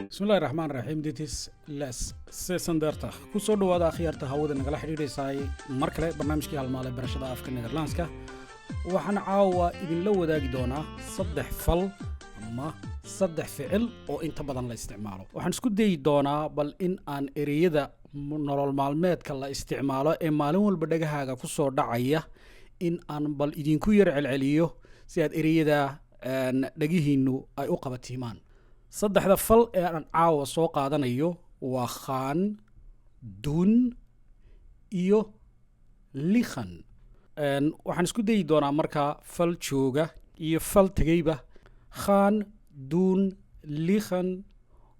Bismillahi raxmaan raxiim. Dit is les 36. Ku soo dhowaada, akhyaarta hawada nagala xidhiidhaysaay, mar kale barnaamijkii halmaale barashada afka Nederlandska. Waxaan caawa idinla wadaagi doonaa saddex fal ama saddex ficil oo inta badan la isticmaalo. Waxaan isku dayi doonaa bal in aan ereyada nolol maalmeedka la isticmaalo ee maalin walba dhegahaaga ku soo dhacaya in aan bal idinku yar celceliyo si aad ereyada dhegihiinnu ay u qabatiimaan. Saddexda fal ee aan caawa soo qaadanayo waa gaan, doen iyo liggen. Waxaan isku dayi doonaa markaa fal jooga iyo fal tegeyba, gaan, doen, liggen,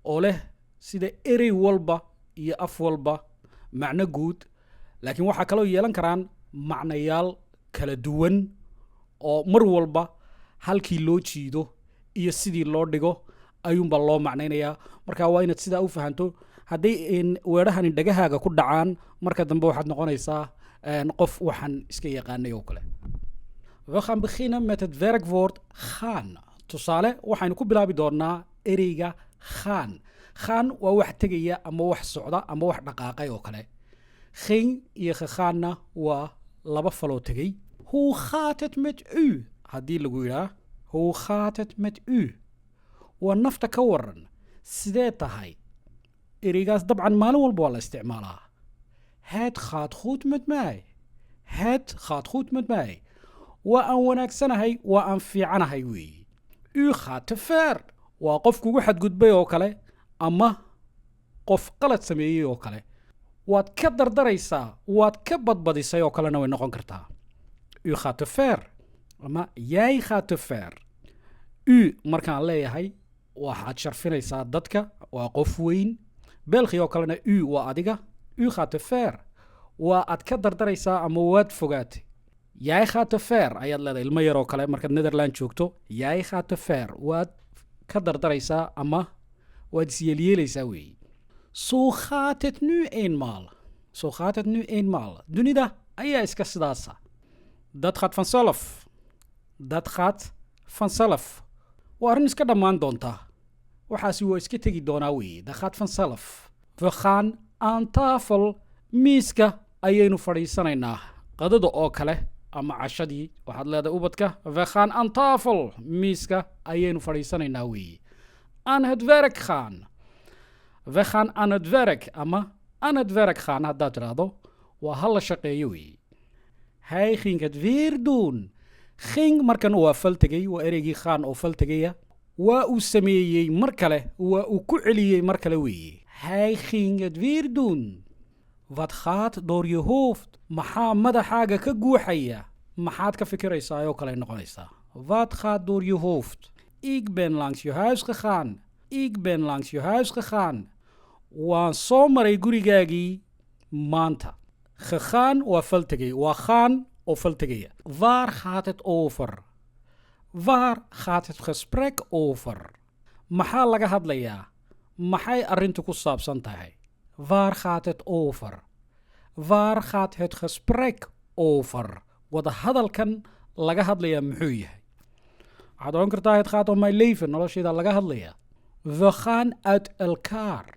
oo leh sida erey walba iyo af walba macno guud, laakiin waxaa kaloo yeelan karaan macnayaal kala duwan oo mar walba halkii loo jiido iyo sidii loo dhigo ayuunbaa loo macnaynayaa. Marka waa inaad sidaa u fahanto. Hadday weedhahani dhagahaaga ku dhacaan, marka dambe waxaad noqonaysaa qof waxaan iska yaqaanay oo kale. We gaan beginnen met het werkwoord gaan. Tusaale, waxaynu ku bilaabi doonaa ereyga gaan. Gaan waa wax tegaya ama wax socda ama wax dhaqaaqay oo kale. Ging iyo gegaanna waa laba faloo tegey. Hoe gaat het met u? Haddii lagu yidhaah "Hoe gaat het met u?", waa nafta ka waran, sidee tahay? Ereygaas dabcan maalin walba waa la isticmaalaa. Het gaat goed met mij. Het gaat goed met mij. Waa aan wanaagsanahay, waa aan fiicanahay weeyi. U gaat te ver. Waa qof kugu xadgudbay oo kale ama qof qalad sameeyey oo kale. Waad ka dardaraysaa, waad ka badbadisay oo kalena way noqon kartaa. U gaat te ver ama jij gaat te ver. U markaan leeyahay, waxaad sharfinaysaa dadka, waa qof weyn. België oo kalena u waa adiga. U gaat te ver, waa aad ka dardaraysaa ama waad fogaatay. Jij gaat te ver ayaad leedahay ilmo yar oo kale markaad Netherland joogto. Jij gaat te ver, waad ka dardaraysaa ama waad isyeelyeelaysaa weeyi. Zo gaat het nu eenmaal. Zo gaat het nu eenmaal. Dunida ayaa iska sidaasa. Dat gaat vanzelf. Dat gaat vanzelf. Waa arrin iska dhammaan doontaa, waxaasi waa iska tegi doonaa weeye. Dat gaat vanzelf. We gaan aan tafel. Miiska ayaynu fadhiisanaynaa, qadada oo kale ama cashadii. Waxaad leedahay ubadka: "We gaan aan tafel." Miiska ayaynu fadhiisanaynaa weeye. Aan het werk gaan. We gaan aan het werk ama aan het werk gaan haddaad tidhaahdo, waa ha la shaqeeyo weeye. Hij ging het weer doen. Ging markan waa fal tegey, waa ereygii gaan oo fal tegaya. Waa uu sameeyey mar kale, waa uu ku celiyey mar kale weeye. Hij ging het weer doen. Wat gaat door je hoofd? Maxaa madaxaaga ka guuxaya? Maxaad ka fikiraysaa oo kale noqonaysaa. Wat gaat door je hoofd? Ik ben langs je huis gegaan. Ik ben langs je huis gegaan. Waan soo maray gurigaagii maanta. Gegaan waa fal tegay, waa gaan oo fal tegaya. Waar gaat het over? Waar gaat het gesprek over? Maxaa laga hadlayaa? Maxay arrintu ku saabsan tahay? Waar gaat het over? Waar gaat het gesprek over? Wadahadalkan laga hadlayaa muxuu yahay? Waxaad odhan kartaa: het gaat om mijn leven. Noloshayda laga hadlayaa. We gaan uit elkaar.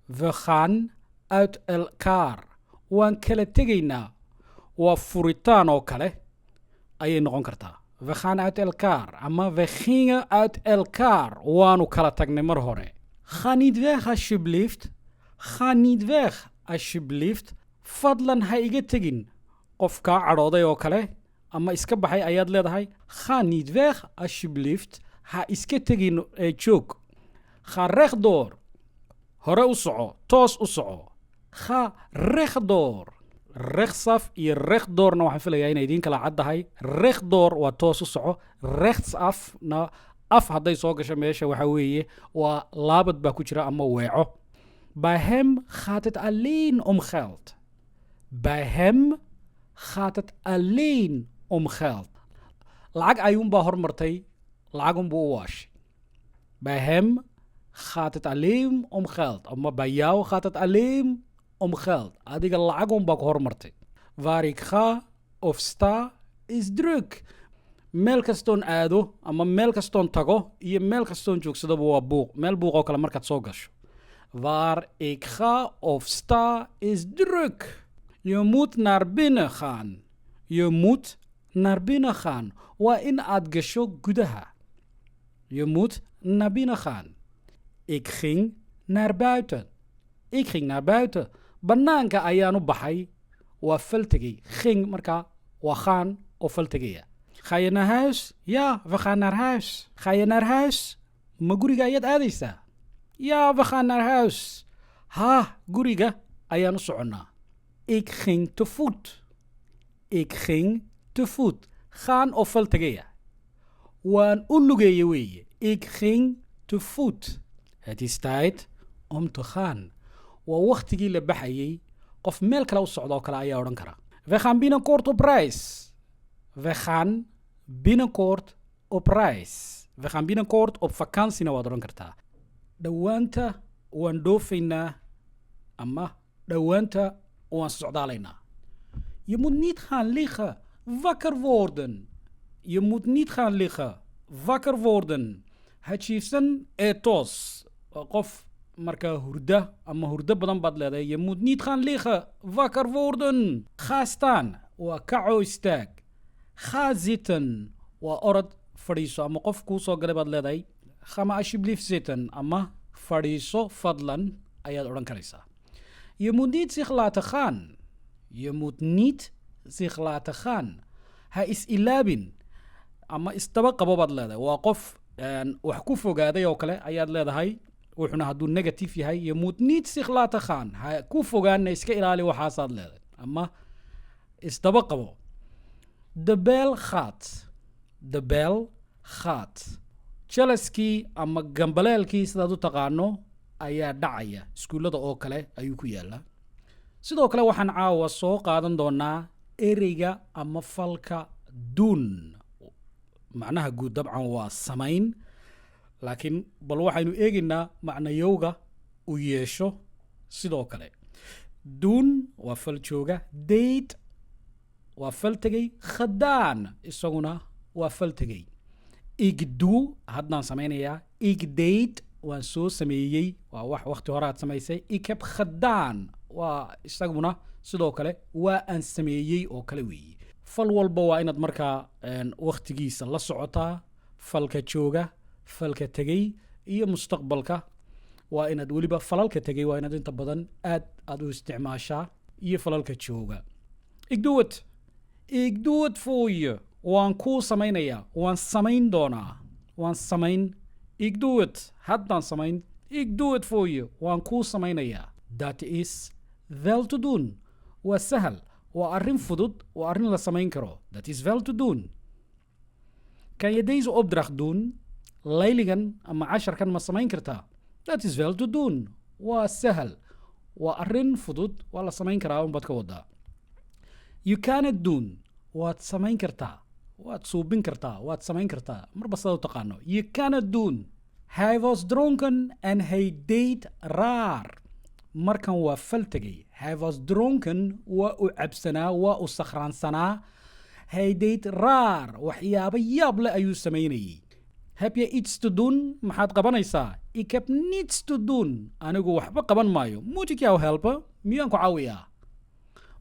We gaan uit elkaar. Waan kala tegaynaa. Waa furitaan oo kale ayay noqon kartaa. We gaan uit elkaar ama we gingen uit elkaar. Waanu kala tagnay mar hore. Ga niet weg, alsjeblieft. Ga niet weg, alsjeblieft. Fadlan ha iga tegin. Qof kaa cadhooday oo kale ama iska baxay ayaad leedahay: "Ga niet weg, alsjeblieft." Ha iska tegin ee joog. Ga rechtdoor. Hore u soco, toos u soco. Ga rechtdoor. Rechtsaf iyo rechtdoorna waxaan filayaa inay idiin kala caddahay. Rechtdoor waa toos u soco, rechtsafna, af hadday soo gasho meesha, waxa weeye waa laabad baa ku jira ama weeco. Bij hem gaat het alleen om geld. Bij hem gaat het alleen om geld. Lacag ayuunbaa hormartay, lacagunbuu u waashay. Bij hem gaat het alleen om geld. Ama bij jou gaat het alleen om geld. Adiga lacagun baa ku hormartay. Waar ik ga, of sta is druk. Meel kastoon aado ama meel kastoon tago iyo meel kastoon joogsadaba waa buuq. Meel buuq oo kale markaad soo gasho. Waar ik ga of sta is druk. Je moet naar binnen gaan. Je moet naar binnen gaan. Waa in aad gasho gudaha. Je moet naar binnen gaan. Ik ging naar buiten. Ik ging naar buiten. Bannaanka ayaan u baxay. Waa fal tegey. Ging markaa waa gaan oo fal tegaya. Ga je naar huis? Ja, we gaan naar huis. Ga je naar huis? Ma guriga ayaad aadaysaa? Ja, we gaan naar huis. Ha, guriga ayaan u soconnaa. Ik ging te voet. Ik ging te voet. Gaan oo fal tegaya. Waan u lugeeye weeye. Ik ging te voet. Het is tijd om te gaan. Waa wakhtigii la baxayay. Qof meel kale u socda oo kale ayaa odhan kara. We gaan binnenkort op reis. We gaan binnenkort op reis. We gaan binnenkort op vakantiena waad odhan kartaa. Dhowaanta waan dhoofaynaa ama dhowaanta waan socdaalaynaa. Je moet niet gaan liggen. Wakker worden. Je moet niet gaan liggen. Wakker worden. Ha jiifsan ee toos. Waa qof markaa hurda ama hurdo badan baad leedahay. Je moet niet gaan liggen. Wakker worden. Ga staan. Waa kacoo istaag. Ga zitten. Waa orod fadhiiso ama qof kuu soo galay baad leedahay. Ga maar alsjeblieft zitten ama fadhiiso fadlan ayaad odhan karaysaa. Je moet niet zich laten gaan. Je moet niet zich laten gaan. Ha is ilaabin ama isdaba qabo baad leedahay. Waa qof wax ku fogaaday oo kale ayaad leedahay. Wuxuuna hadduu negative yahay, je moet niet zich laten gaan. Ha ku fogaanna, iska ilaali waxaasaad leedahay ama isdaba qabo. De bel gaat. De bel gaat. Jalaskii ama gambaleelkii sidaad u taqaano ayaa dhacaya. Iskuullada oo kale ayuu ku yaalaa. Sidoo kale waxaan caawa soo qaadan doonaa ereyga ama falka doen. Macnaha guud dabcan waa samayn, laakiin bal waxaynu eegaynaa macnayowga uu yeesho. Sidoo kale doen waa fal jooga, deed waa fal tegey, gedaan isaguna waa fal tegey. Ik doe haddaan samaynayaa, ik deed waan soo sameeyey, waa wax waqti hore aad samaysay. Ik heb gedaan waa isaguna sidoo kale waa aan sameeyey oo kale weeye. Fal walba waa inaad markaa waqtigiisa la socotaa, falka jooga, falka tegey iyo mustaqbalka. Waa inaad weliba falalka tegey waa inaad inta badan aad aad u isticmaashaa iyo falalka jooga. Ik doe het. Ik doe het voor je. Waan kuu samaynayaa, waan samayn doonaa, waan samayn. Ik doe het, haddaan samayn. Ik doe het voor je, waan kuu samaynayaa. Dat is wel te doen. Waa sahal, waa arrin fudud, waa arrin la samayn karo. Dat is wel te doen. Kan je deze opdracht doen? Layligan ama casharkan ma samayn kartaa? Dat is wel te doen. Waa sahal, waa arrin fudud, waa la samayn karaa unbaad ka wadaa. Je kan het doen. Waad samayn kartaa, waad suubin kartaa, waad samayn kartaa, marba sidaad u taqaano. Je kan het doen. Hij was dronken en hij deed raar. Markan waa fal tegey. Hij was dronken, waa u cabsanaa, waa u sakhraansanaa. Hij deed raar, waxyaabo yaab leh ayuu samaynayay. Heb je iets te doen? Maxaad qabanaysaa? Ik heb niets te doen. Anigu waxba qaban maayo. Moet ik jou helpen? Miyaan ku caawiyaa?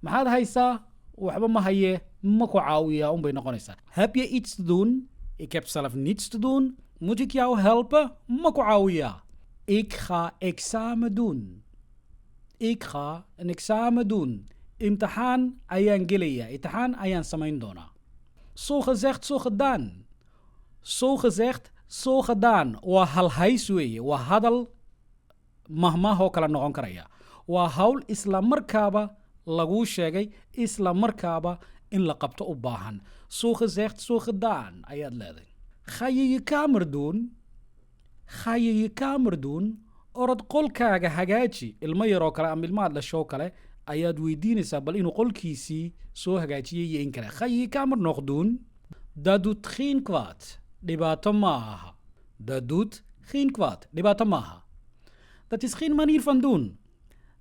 Maxaad haysaa? Waxba ma haye, ma ku caawiyaa unbay noqonaysaa. Heb je iets te doen? Ik heb zelf niets te doen. Moet ik jou helpen? Ma ku caawiyaa? Ik ga examen doen. Ik ga een examen doen. Imtixaan ayaan gelayaa, imtixaan ayaan samayn doonaa. Zo gezegd, zo gedaan. Zo gezegd, zo gedaan waa halhays weeye, waa hadal mahmaahoo kale noqon karaya. Waa hawl isla markaaba laguu sheegay, isla markaaba in la qabto u baahan. Zo gezegd, zo gedaan ayaad leedahay. Ga je je kamer doen? Ga je je kamer doen? Orod qolkaaga hagaaji. Ilmo yaroo kale ama ilmaha dhashoo kale ayaad weydiinaysaa bal inuu qolkiisii soo hagaajiyey iyo in kale. Ga je je kamer nog doen? Dat doet geen kwaad. Dhibaato ma aha. Dat doet geen kwaad. Dhibaato ma aha. Dat is geen manier van doen.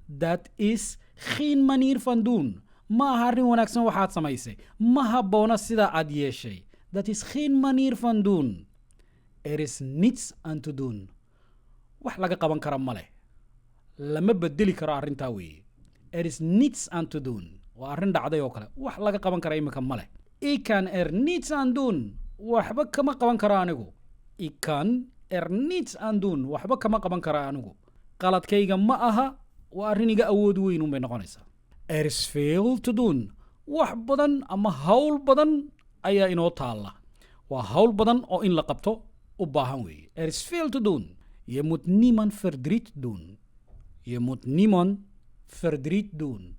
Dat is geen manier van doen. Ma aha arrin wanaagsan waxaad samaysay. Ma habboona sida aad yeeshay. Dat is geen manier van doen. Er is niets aan te doen. Wax laga qaban kara ma leh, lama bedeli karo arrintaa weeye. Er is niets aan te doen waa arrin dhacday oo kale, wax laga qaban kara iminka ma leh. Ik kan er niets aan doen, waxba kama qaban karo anigu. Ik kan er niets aan doen, waxba kama qaban karo anigu, qaladkayga ma aha, waa arrin iga awood weyn un bay noqonaysaa. Er is veel te doen, wax badan ama hawl badan ayaa inoo taalla, waa hawl badan oo in la qabto u baahan weeye. Er is veel te doen. Je moet niemand verdriet doen. Je moet niemand verdriet doen.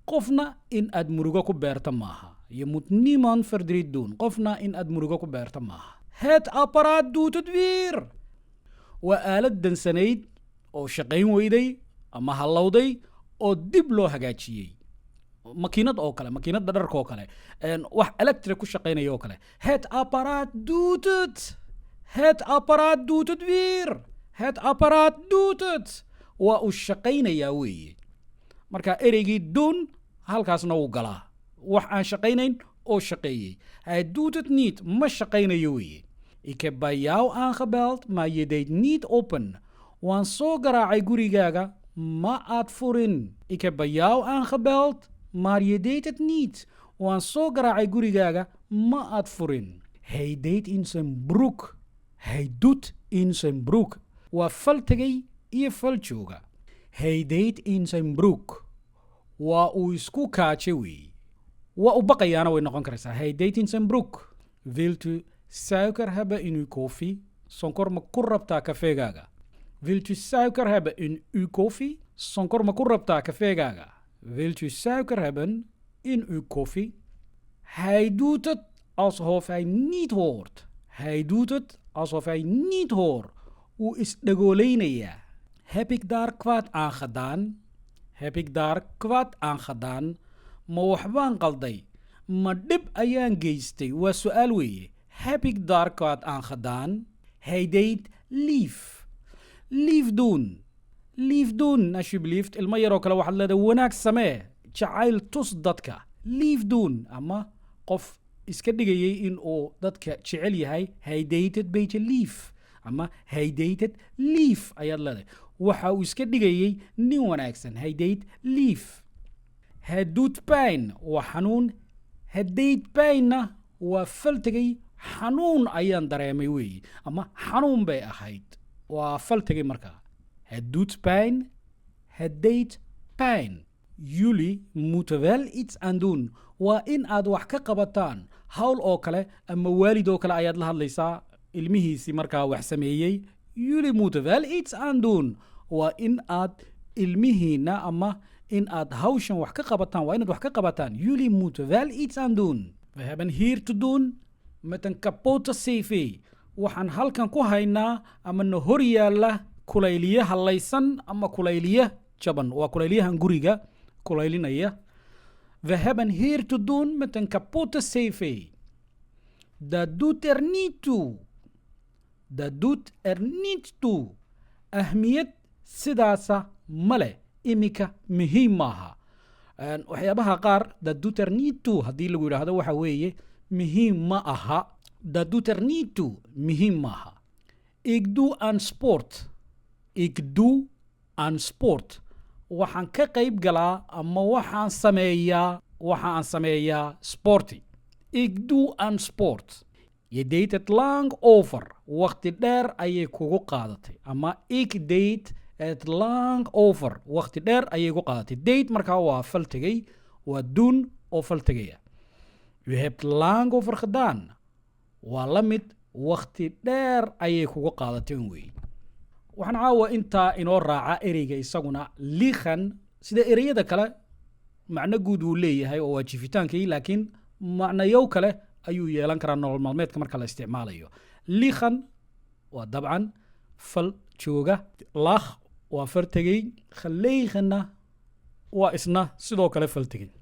Qofna in aad murugo ku beerta maaha. Je moet niemand verdriet doen. Qofna in aad murugo ku beerta maaha. Het apparaat doet het weer. Waa aalad dansanayd oo shaqayn weyday ama hallowday oo dib loo hagaajiyey, makiinad oo kale, makiinadda dharka oo kale, wax electric ku shaqaynaya oo kale. Het apparaat doet het. Het apparaat doet het weer. Het apparaat doet het, waa uu shaqaynayaa weeye. Marka ereygii doen halkaasna wuu galaa, wax aan shaqaynayn oo shaqeeyey. Hij doet het niet, ma shaqaynayo weeye. Ik heb bij jou aangebeld, maar je deed niet open. Waan soo garaacay gurigaaga, ma aad furin. Ik heb bij jou aangebeld, maar je deed het niet. Waan soo garaacay gurigaaga, ma aad furin. Hij deed in zijn broek. Hij doet in zijn broek. Waa fal tegey iyo fal jooga. Hij deed in zijn broek. Waa uu isku kaajay weeye. Waa u baqayaana way noqon karaysaa. Hij deed in zijn broek. Wilt u suiker hebben in uw koffie? Sonkor ma ku rabtaa kafeegaaga? Wilt u suiker hebben in uw koffie? Sonkor ma ku rabtaa kafeegaaga? Wilt u suiker hebben in uw koffie? Hij doet het alsof hij niet hoort. Hij doet het alsof hij niet hoort. Wuu isdhagoolaynayaa. Heb ik daar kwaad aan gedaan? Heb ik daar kwaad aan gedaan? Ma waxbaan qalday? Ma dhib ayaan geystay? Waa su'aal weeye. Heb ik daar kwaad aan gedaan? Hij deed lief. Lief doen. Lief doen, alsjeblieft. Ilmo yaroo kale waxaad leedahay wanaag samee. Jacayl tus dadka. Lief doen. Ama qof iska dhigayay in uu dadka jecel yahay. Hij deed het beetje lief. Ama hij deed het lief ayaad leedahay. Waxa uu iska dhigayay nin wanaagsan. Hij deed lief. Het doet pijn waa xanuun. Het deed pijnna waa fal tegay, xanuun ayaan dareemay weeye, ama xanuun bay ahayd, waa fal tegay markaa. Het doet pijn. Het deed pijn. Jullie moeten wel iets aan doen. Waa in aad wax ka qabataan hawl oo kale, ama waalid oo kale ayaad la hadlaysaa ilmihiisii markaa wax sameeyey. Jullie moeten wel iets aan doen. Waa in aad ilmihiina ama in aad hawshan wax ka qabataan, waa inaad wax ka qabataan. Jullie moeten wel iets aan doen. We hebben hier te doen met een kapotte cv. Waxaan halkan ku haynaa ama na hor yaalla kulayliye hallaysan ama kulayliye jaban, waa kulayliyahan guriga kulaylinaya. We hebben hier te doen met een kapotte cv. Dat doet er niet toe. Dat doet er niet toe. Ahmiyad sidaasa ma leh, imika muhiim maaha. Waxyaabaha qaar dat doet er niet toe haddii lagu yidhaahdo waxa weeye muhiim ma aha. Dat doet er niet toe, muhiim maaha. Ik doe aan sport. Ik doe aan sport. Waxaan ka qayb galaa ama waxaan sameeyaa, waxa aan sameeyaa sporti. Ik doe aan sport. Je deed het lang over. Waqti dheer ayay kugu qaadatay. Ama ik deed het lang over. Waqti dheer ayay ku qaadatay. Deed markaa waa fal tegay, waa doen oo fal tegaya. U hebt lang over gedaan. Waa la mid, waqti dheer ayay kugu qaadatay un weeye. Waxaan caawa intaa inoo raaca ereyga isaguna liggen. Sida ereyada kale macno guud uu leeyahay oo waa jifitaankii, laakiin macnayow kale ayuu yeelan karaa nolol maalmeedka marka la isticmaalayo. Liggen waa dabcan fal jooga, lag waa fal tegey, gelegenna waa isna sidoo kale fal tegey.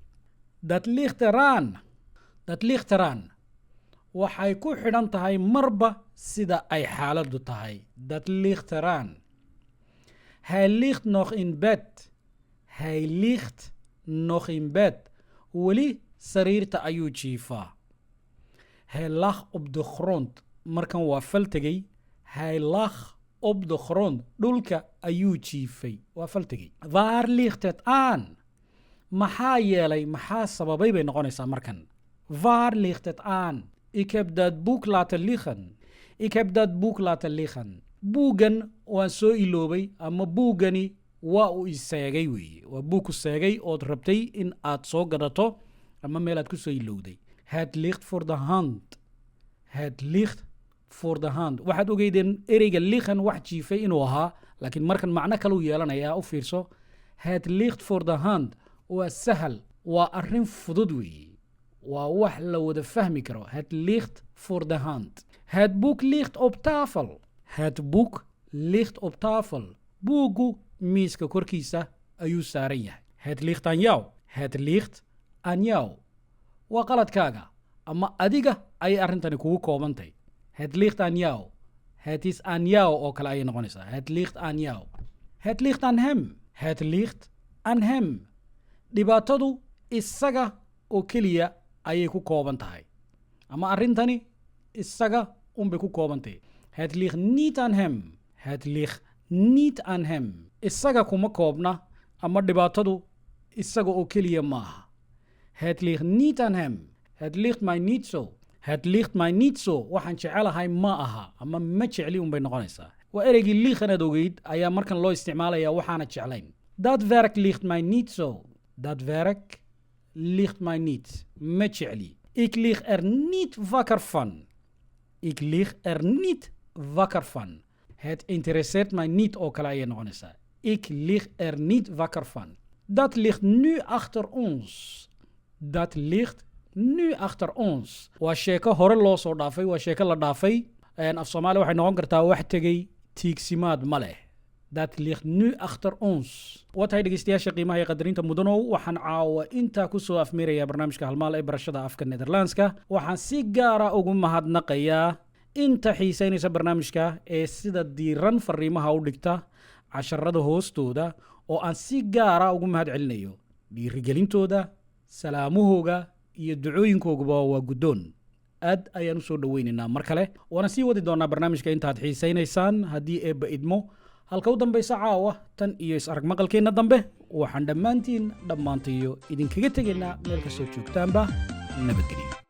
Dat ligt eraan. Dat ligt eraan waxay ku xidhan tahay marba sida ay xaaladdu tahay. Dat ligt eraan. Hij ligt nog in bed. Hij ligt nog in bed. Weli sariirta ayuu jiifaa. Hij lag op de grond. Markan waa fal tegey. Hij lag op de grond. Dhulka ayuu jiifay. Waa fal tegey. Waar ligt het aan? Maxaa yeelay, maxaa sababay bay noqonaysaa markan. Waar ligt het aan? Ik heb dat boek laten liggen. Ik heb dat boek laten liggen. Buuggan waan soo iloobay ama buuggani waa uu iseegay weeye. Waa buug ku seegay ood rabtay in aad soo gadato ama meel aad ku soo ilowday. Het ligt voor de hand. Het ligt voor de hand. Waxaad ogeydeen ereyga liggen wax jiifay inuu ahaa, laakiin markan macno kale u yeelanayaa. U fiirso. Het ligt voor de hand waa sahal, waa arrin fudud weeye, waa wax la wada fahmi karo. Het ligt voor de hand. Het boek ligt op tafel. Het boek ligt op tafel. Buuggu miiska korkiisa ayuu saaran yahay. Het ligt aan jou. Het ligt aan jou. Waa qaladkaaga ama adiga ayay arrintani kugu koobantahay. Het ligt aan jou. Het is aan jou oo kale ayay noqonaysaa. Het ligt aan jou. Het ligt aan hem. Het ligt aan hem. Dhibaatadu isaga oo keliya ayay ku kooban tahay ama arrintani isaga unbay ku kooban tahay. Het ligt niet aan hem. Het ligt niet aan hem. Isaga kuma koobna ama dhibaatadu isaga oo keliya maaha. Het ligt niet aan hem. Het ligt mij niet zo. Het ligt mij niet zo. Waxaan jecelahay ma aha ama ma jecli unbay noqonaysaa. Waa ereygii liggen aad ogeyd ayaa markan loo isticmaalaya waxaana jeclayn. Dat werk ligt mij niet zo. Dat werk ligt mij niet. Ma jecli. Ik lig er niet wakker van. Ik lig er niet wakker van. Het interesseert mij niet oo kale ayay noqonaysaa. Ik lig er niet wakker van. Dat ligt nu achter ons. Dat ligt nu achter ons. Waa sheeko hore loo soo dhaafay, waa sheeko la dhaafay. Af Soomaali waxay noqon kartaa wax tegey tiigsimaad ma leh. Dat ligt nu achter ons. Waa tahay, dhegeystayaasha qiimaha iyo qadarinta mudanow, waxaan caawa intaa kusoo afmeerayaa barnaamijka Halmaal ee barashada afka Nederlandska. Waxaan si gaara ugu mahadnaqayaa inta xiisaynaysa barnaamijka ee sida diiran fariimaha u dhigta casharada hoostooda, oo aan si gaara ugu mahad celinayo dhiirigelintooda. Salaamuhooga iyo ducooyinkooguba waa guddoon, aad ayaan usoo dhoweynaynaa mar kale, waana sii wadi doonaa barnaamijka intaad xiisaynaysaan haddii Eebba idmo. Halka u dambaysa caawa tan iyo is arag maqalkeenna dambe, waxaan dhammaantiin dhammaantayo idinkaga tegaynaa meel kastoo joogtaanba nabadgelyo.